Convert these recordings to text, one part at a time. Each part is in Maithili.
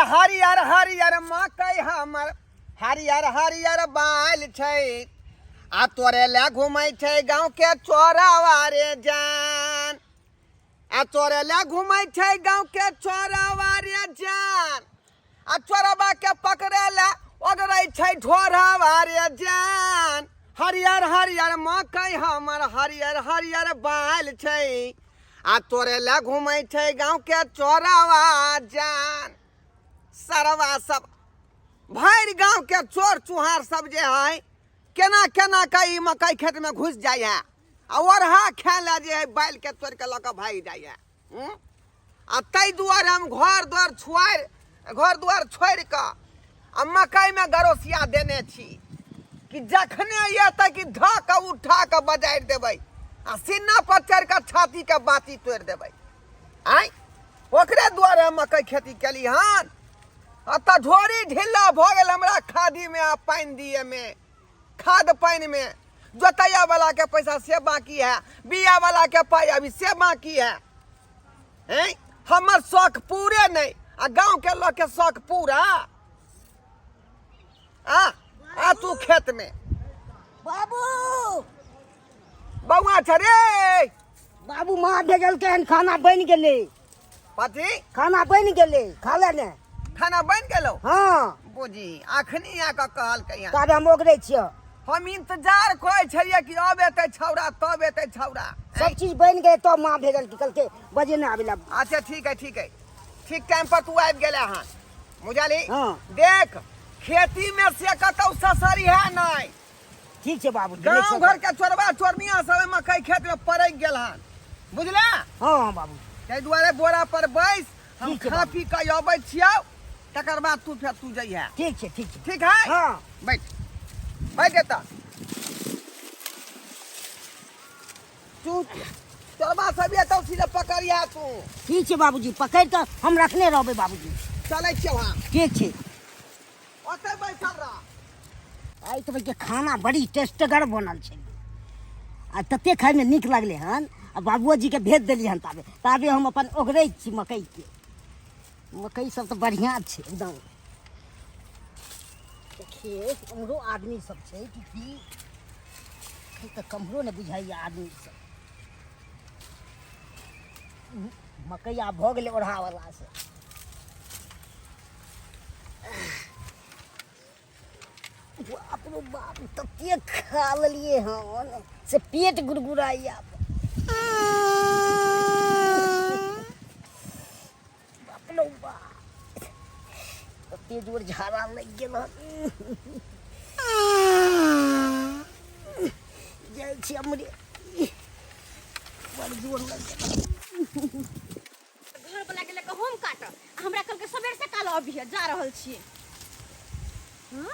हरियर हरियर मकई हमर हरियर हरियर बाल छै आ तोरे लए घुमै छै गाँव के चोरावा रे जान आ तोरे लए घुमै छै गाँव के चोरावा रे जान आ चोरबा के पकड़े लए ओगरै छै ढोरावा रे जान हरियर हरियर मकई हमर हरियर हरियर बाल छै आ तोरे लए घुमै छै गाँव के चोरावा जान सरवा सब भरि गाँव के चोर चुहार सब जे है केना केना के ई मकई खेत में घुस जाइ है आ ओरहा खाय लए जे है बैल के तोड़ के लऽ के भागि जाइ है हूँ? आ ताहि दुआरे हम घर द्वार छोड़ि घर द्वार छोड़ि कऽ आ मकइमे गरोसिया देने छी कि जखने एतै कि धऽ कऽ उठा कऽ बजारि देबै आ सीना पर चढ़ि कऽ छातीके बाती तोड़ि देबै आँय ओकरे दुआरे हम मकइ खेती केली हन आ तऽ झोरी ढिल्ला भऽ गेल हमरा खादीमे आ पानि दिएमे खाद पानिमे जोतैया वाला के पैसा से बाकी है बिया वाला के पाइ अभी से बाकी है हैं हमर शौक पूरे नहीं आ गांव के लोग के शौक पूरा आ आ तू खेत में बाबू बउआ छ रे बाबू माँ भेजलकै हन खाना बनि गेलै पति खाना बनि गेलै खा ले ने खाना बनि गेलो हँ बुझी अखनी आके कहलकै हन ताबे हम ओगरै छियै हम इंतजार करै छलियै कि अब एतै छौड़ा तब एतै छौड़ा सब चीज बनि गेलै तब माँ भेजलकै कहलकै बजेने आबै लए अच्छा ठीक है ठीक है ठीक टाइम पर तू आबि गेला हन बुझलही हँ। देख खेती में से कतौ ससरी है नहीं ठीक छै बाबू गाँव घर के चोरबा चोरनिया सब मकई खेत में पड़क गेल हन बुझला हँ हँ बाबू ताहि दुआरे बोरा पर बैस हम ठीक छै खा बाबू। पी कऽ अबै छियौ तकर बाद तू फेर तू जइहे ठीक छै ठीक छै ठीक है हँ बैठ बैठ एतऽ तू चोरबा सब एतौ सीधे पकड़िया तू ठीक छै बाबूजी पकड़ि कऽ हम रखने रहबै बाबूजी चलै छियौ हम ठीक छै ओतै बैठल रह आइ तऽ के खाना बड़ी टेस्टगर बनल छै आ तते खाइमे नीक लगलै हन आ बाबुओजीके भेज देलियै हन ताबे ताबे हम अपन ओगरै छी मकइके मकइ सब तऽ बढ़िआँ छै एकदम देखिए उम्हरो आदमी सब छै कि की एखन तऽ कम्हरो नहि बुझाइए आदमी सब मकइ आब भऽ गेलै ओढ़ावला से बाप रो बाप तते खा लेलियै हन से पेट गुड़गुड़ाइया बाप रो बाप तते जोर झाड़ा लागि गेल हन जाइ छी हमरे बड़ जोर लागि गेल घर वाला के लेके हम काटब आ हमरा कहलकै सबेर से काल अबिहे जा रहल छियै हँ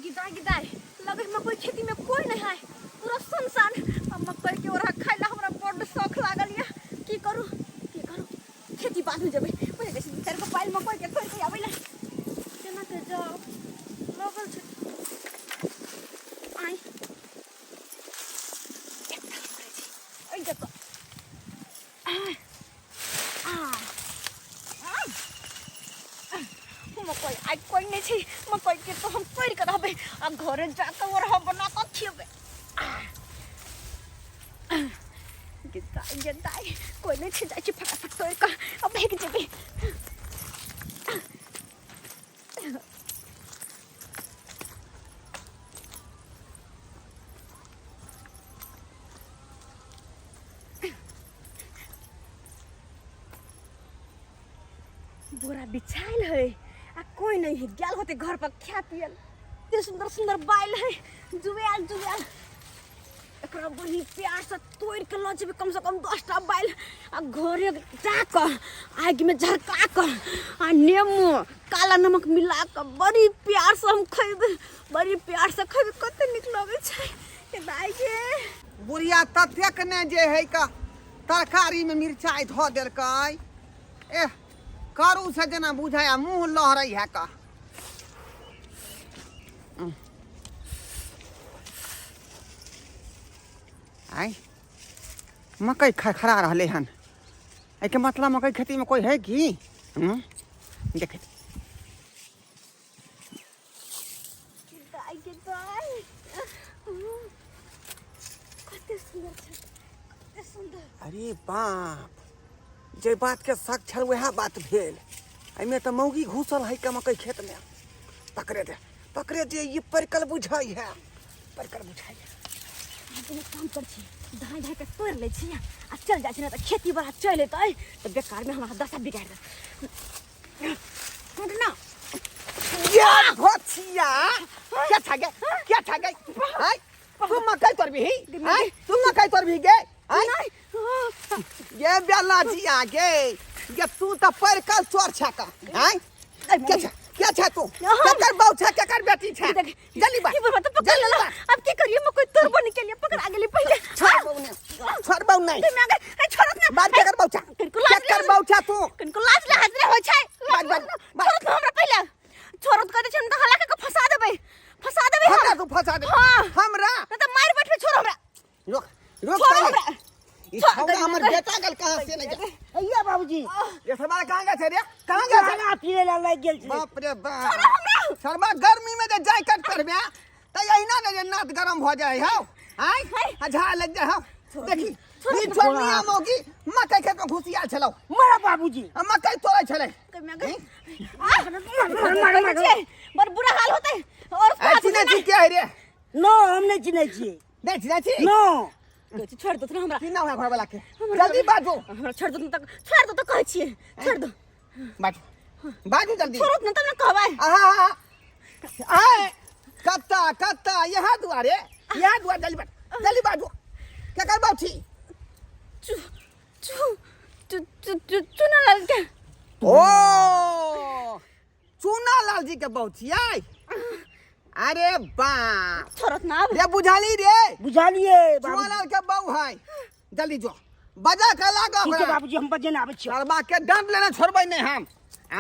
गिदाय गिदाय लगे मकई खेती में कोई नहीं है पूरा सुनसान आ मकई के ओरा खाय ला हमरा बड्ड शौक लागल या की करू की करू खेती बाद में जेबै पहिले बेसी दू चारि गो पाइल मकई के तोड़ि के आबै ला केना के जाउ लगल छै आइ एकटा करै छी एहि जगह मकई आइ कोइ नहि छै मकई के तो हम तोड़ि के रहबै आ घरे जाके ओरहा बना कऽ खेबै गेदाइ गेदाइ कोइ नहि छै जाइ छी फटाफट तोड़ि कऽ आ भागि जेबै बोरा बिछायल है आ कोई नहीं है गेल होते घर पर खा पियल इतने सुंदर सुंदर बाइल है जुआल जुआल एकरा बड़ी प्यार से तोड़ के लऽ जेबै कम से कम 10टा बाइल आ घरे जाकऽ आगिमे झरका कऽ आ नेमो काला नमक मिला कऽ बड़ी प्यार से हम खैबै बड़ी प्यार से खैबै कते नीक लगै छै ए दाइ गे बुढ़िया ततेक ने जे है का तरकारीमे मिरचाइ धऽ देलकै एह करू से जेना बुझाय मुँह लहरै है का आय मकई खड़ा रहलै हन। एहिके मतलब मकई खेतीमे कोइ है की? देखै दाइ के दाइ, कते सुंदर छै, कते सुंदर। अरे बाप, जे बातके शक छल वएह बात भेल। एहिमे तऽ मौगी घुसल है के मकई खेतमे। पकड़े दे, पकड़े दे, ई परकल बुझाइ है, परकल बुझाइ है। कोनो काम कर छी, धाय धाय के तोड़ि लै छी आ चल जाइ छी, नहि तऽ खेती बड़ा चलि एतै तऽ बेकारमे हमरा दशा बिगाड़ि देत। टूट ना। ये भोथिया क्या था गे, क्या था गे? हाय, तू मकई तोड़बी ही? हाय, तू मकई तोड़बी गे? हाय, ये बेला जिया गे, ये तू तऽ परकल चोर छा का। हाय, क्या छा, क्या छा तू? केकर बहू छा, केकर बेटी छा? जल्दी बा, ई बुढ़वा तऽ पकड़ जल्दी लेला। बा। अब की करिए? मकई तोड़बो नहीं केलिए, पकड़ा गेली पहिले। छोड़बौ नहि, छोड़बौ नहि। में आ गए, ए, छोड़त ना। बात केकर बहू छा? कनको लाज केकर बहू छा तू? कनको लाज लाज रे होइ छै। बात, बात, बात। छोड़त ना हमरा पहिले, छोड़त कह दे छै तऽ हला के फंसा देबै, फंसा देबै। हमरा तू फंसा दे? हाँ। हमरा नहीं तऽ मारि बैठबे। छोड़ हमरा। रोक, रोक। छोड़ पहिले। हमरा। ई छोड़, छौड़ा हमर बेटा गेल कहाँ से नहीं जा। अइया बाबूजी। ये सरबा कहाँ गेल छै रे? कहाँ गेल छै? खाना पीने ला लागि गेल छलै। बाप रे बाप, सरबा गर्मी में जे जैकेट पहिरबे तऽ एहिना ने जे नाथ गरम भऽ जाइ हौ। आँय, आ झाड़ लागि जाइ हौ। देखी, ई छोड़निया मौगी मकई खेत में घुसियाल छलौ। मरा बाबूजी। आ मकई तोड़ै छलै। बड़ बुरा हाल होतै और आ चिन्है छी के है रे? नो, हम नहि चिन्है छियै। नहि चिन्है छी? नो। छोड़ दो ना हमरा। की नाम है घरवाला के? जल्दी बाजू। हमरा छोड़ दो तक, छोड़ दो तो कहै छियै, छोड़ दो। बाजू, बाजू जल्दी। छोड़त ना तब ना कहबै। आहा, आए कत्ता कत्ता यहाँ दुआरे, यहाँ दुआरे। जल्दी बाजू, जल्दी बाजू, केकर बाप छी? चु चु चु चु चु चुना लाल के। ओ, चूना लाल जी के बहू छियै? अरे बाप। छोड़त ना अब। रे बुझाली रे? बुझलिए चूना बाबूजी। लाल के बहू है। जल्दी जो, बजा के लागो ठीक छै ओकरा। बाबूजी, हम बजेने आबै छियै। सरबा के दंड लेने छोड़बै नहीं हम।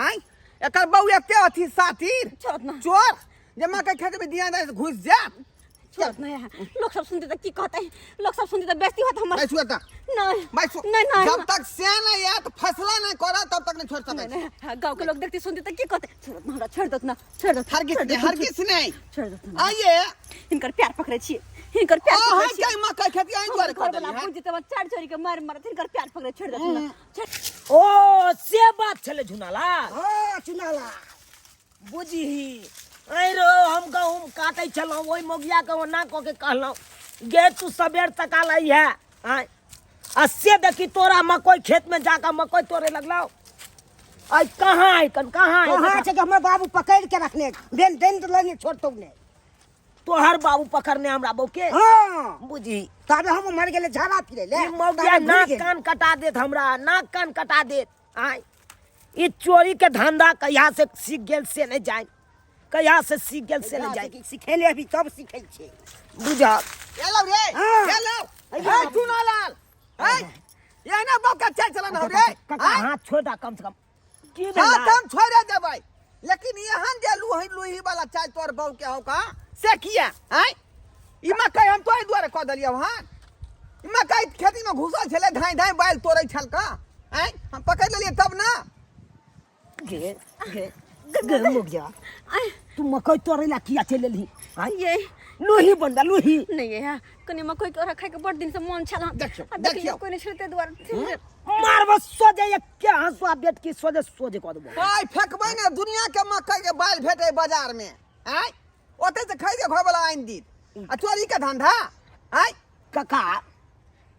आय, एकर बहू एते अथी सातिर छोड़त ना। चोर जे मकई खेत में दिया दे घुस जा। छोड़त ना यहाँ, लोग सब सुनते तऽ की कहतै? लोग सब सुनते तऽ बेइज्जती होत हमर। नहीं छुएता। नहीं। भाई सु- नहीं, नहीं। जब तक से नहीं आयत, फैसला नहीं करा, तब तक नहीं छोड़ सकै। नहीं, नहीं, हाँ, गाँव के लोग देखते सुनते तऽ की कहतै? छोड़त ना हमरा, छोड़ दत ना, छोड़ दत। हरगिज छोड़ नहीं, दत, हरगिज नहीं। छोड़ दत ना। आइए। हिनकर प्यार पकड़ै छियै, हिनकर प्यार अहाँ पकड़ै छियै। के मकई खेती अहीं हमर दुआरे कऽ घर वाला देली हन। बुझि जेतै, चार चोरी के मारि मारत। हिनकर प्यार पकड़ै, छोड़ दत ना, छोड़। ओ, से बात छलै झुनालाल? हँ चुनाला। बुझही ऐ रो, हम गहूम काटै छलहुँ, ओहि मौगिया के ओना कऽ के कहलहुँ, गे तू सबेर तकाल अइहे। आँय, आ से देखी तोरा मकई खेत में जाके मकई तोड़े लगलौ। आइ कहाँ है कन, कहाँ है? कहाँ छै कि हमर बाबू पकड़ि के रखने बेन देन तऽ लेने छोड़तौ ने। तोहर बाबू पकड़ने हमरा बहू के? हाँ। बुझी ताबे हम मर गेलै झाड़ा फिरै ले। ई मौगिया ताबे घुरि नाक गेलै। कान कटा देत हमरा, नाक कान कटा देत। आँय, ई चोरी के धंधा कहिया से सीख गेल से नहीं जान, कहिया से सीख गेल से नहीं जान। सिखेले अभी तब सीखै छै। बुझल। एलो रे। हाँ। एलो। हे चुनालाल, हे ये ना बाप का चाल चलन हो रे। काका, आँय? हाथ छोड़ दा कम से कम। की हाँ भेला? तो हम छोड़े देबै, लेकिन एहन जे लुही लुही वाला चाय तोर बहू के हो का से किया? आँय, ई मकई हम तोरे दुआरे कऽ देलियौ हन। ई मकई खेती में घुसल छलै, धाँइ धाँइ बालि तोड़ै छल का। आँय, हम पकड़ि लेलियै तब ना। गे गे गे मुग जा, तू मकई तोड़े ला किया चलि एलही? आँय? ये लोही बनबा लोही। नहीं ये है, कनी मकई के ओरा खाय के बड़ दिन से मन छल। देखियौ, आ देखियौ, देखियौ। कोई नहीं छलते दुआरे। मारब सोझे एक हंसुआ बेट की सोझे सोझे कऽ देबो। आइ फेकबै ने दुनिया के मकई के बालि भेटै बाजार में। आँय, ओतै से खरीद के घरवला आनि दी आ चोरी के धंधा। आँय काका,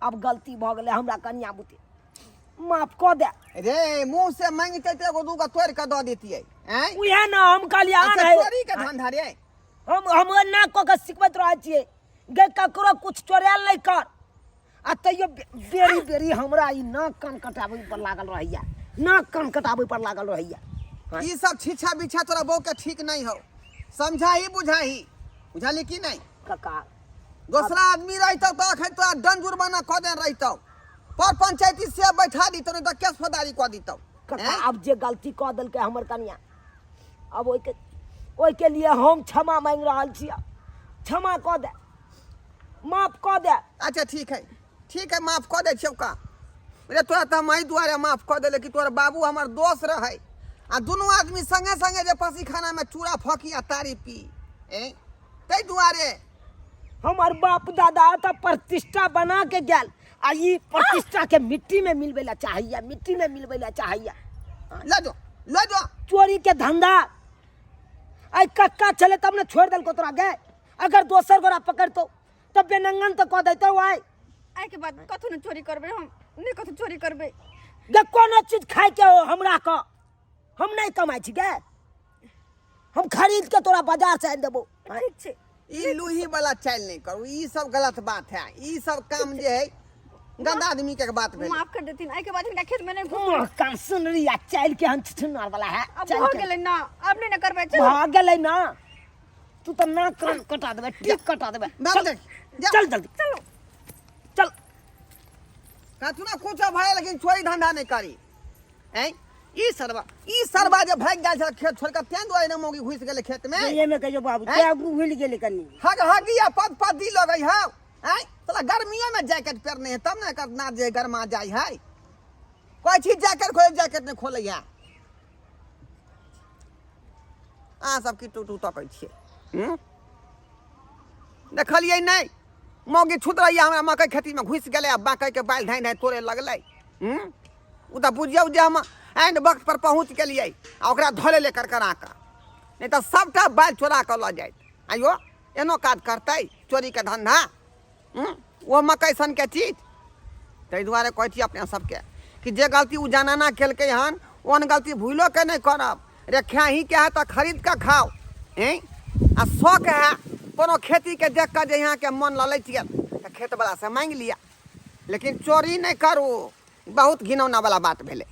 अब गलती भऽ गेलै हमरा कनिया बुते, माफ कऽ दे। रे, मुंह से मांगिते तऽ एगो दूगो तोड़ि कऽ दऽ दितियै। आँय? उएह ने हम कहलियै आन अच्छा, है। चोरी के धंधा रे। हम एना कऽ के सिखबैत रहै छियै, गे ककरो कुछ चोरायल नहि कर, आ तैयो बेरी बेरी हमरा ई नाक कान कटाबै पर लागल रहैया, नाक कान कटाबै पर लागल रहैया। हाँ। ई सब छिछा बिछा तोरा बहू के ठीक नहीं हो, समझाही बुझाही, बुझाली की नहीं? काका, दोसरा आदमी रहितौ तऽ अखन तोरा दंड जुर्माना कऽ देने रहितौ, पर पंचायती से बैठा दितौ, नहीं तऽ केस फौजदारी कऽ दितौ। काका, हैं? अब जे गलती कऽ देलकै हमर कनिया, अब ओहिके लिए हम क्षमा मांगि रहल छी। क्षमा कऽ दे, माफ कऽ दे। अच्छा ठीक है। ठीक है, माफ कऽ दै छियौ का रे। तोरा तऽ हम एहि दुआरे माफ कऽ देले कि तोहर बाबू हमर दोस्त रहै आ दुनू आदमी संगे संगे जे पसीखानामे चूड़ा फकी आ तारी पी, ए ताहि दुआरे। हमर बाप दादा तऽ प्रतिष्ठा बना के गेल आ ई प्रतिष्ठा के मिट्टी में मिलबै ला चाहैया, मिट्टी में मिलबै ला चाहैया। लऽ जो, लऽ जो। चोरी के धंधा आई कक्का छले तब ने छोड़ देलको तोरा गे। अगर दोसर गोरा पकड़तो तब बेनंगन तो कह देतो। आय आइ के बाद कथू ने चोरी करबै हम, नहि कथू चोरी करबै गे। कोनो चीज खाय के हो हमरा क, हम नहीं कमाई छी गे, हम खरीद के तोरा बाजार से आनि देबो। ठीक छै। ई लूही वाला चालि नहीं करू, ई सब गलत बात है। ई सब काम जे है गंदा आदमी के बात भेल। माफ कर देथिन, आइ के बाद हिनका खेत में नहीं घुसबै। कान सुन रही आ चालि के हम छुछुनार वाला है। अब चालि भऽ के। गेलै ना, अब नहीं ने करबै, चलू। भऽ गेलै ना, तू तऽ नाक कान कटा देबै, टीप कटा देबै। बाप चल, रे, जा। चल जल्दी। चलू। चल। कथु ना कुछ भय, लेकिन चोरी धंधा नहीं करी। हैं ई सरवा, ई सरवा जे भागि गेल छल खेत छोड़ के, तें दुआरे ने मौगी घुसि गेलै खेत में। ये में कहियो बाबू हैं? ते आगू भूल गेलै कनी। हग हगी आ पद पदी लगै हौ। हैं साला गर्मियों में जैकेट पहिरने है तब ने एकर नाक जे गरमा जाइ है। कहै छी जैकेट खोले, जैकेट नहि खोलै है। अहाँ सब की टूटू तकै छियै? हूँ? देखलियै नहि, मौगी छूत रहैया हमरा मकइ खेतीमे घुसि गेलै आ मकइके बालि धाँइ धाँइ तोड़े लगलै। हूँ? ओ तऽ बुझियौ जे हम ऐन वक्त पर पहुँच गेलियै आ ओकरा धऽ लेलियै करकरा कऽ, नहि तऽ सभटा बालि चोरा कऽ लऽ जाइत। आइयो एनो काज करतै चोरीके धन्धा? हूँ? ओ मकइ सनके चीज। ताहि दुआरे कहै छी अपने सबके कि जे गलती ओ जनाना केलकै हन, ओहन गलती भूलो के नहि करब। रे खाहीके है तऽ खरीद कऽ खाउ। हैं आ शौक है कोनो खेतीके देख कऽ जे यहाँके मन ललचि गेल तऽ खेतवलासँ माँगि लिअ, लेकिन चोरी नहि करू। बहुत घिनौना वाला बात भेलै।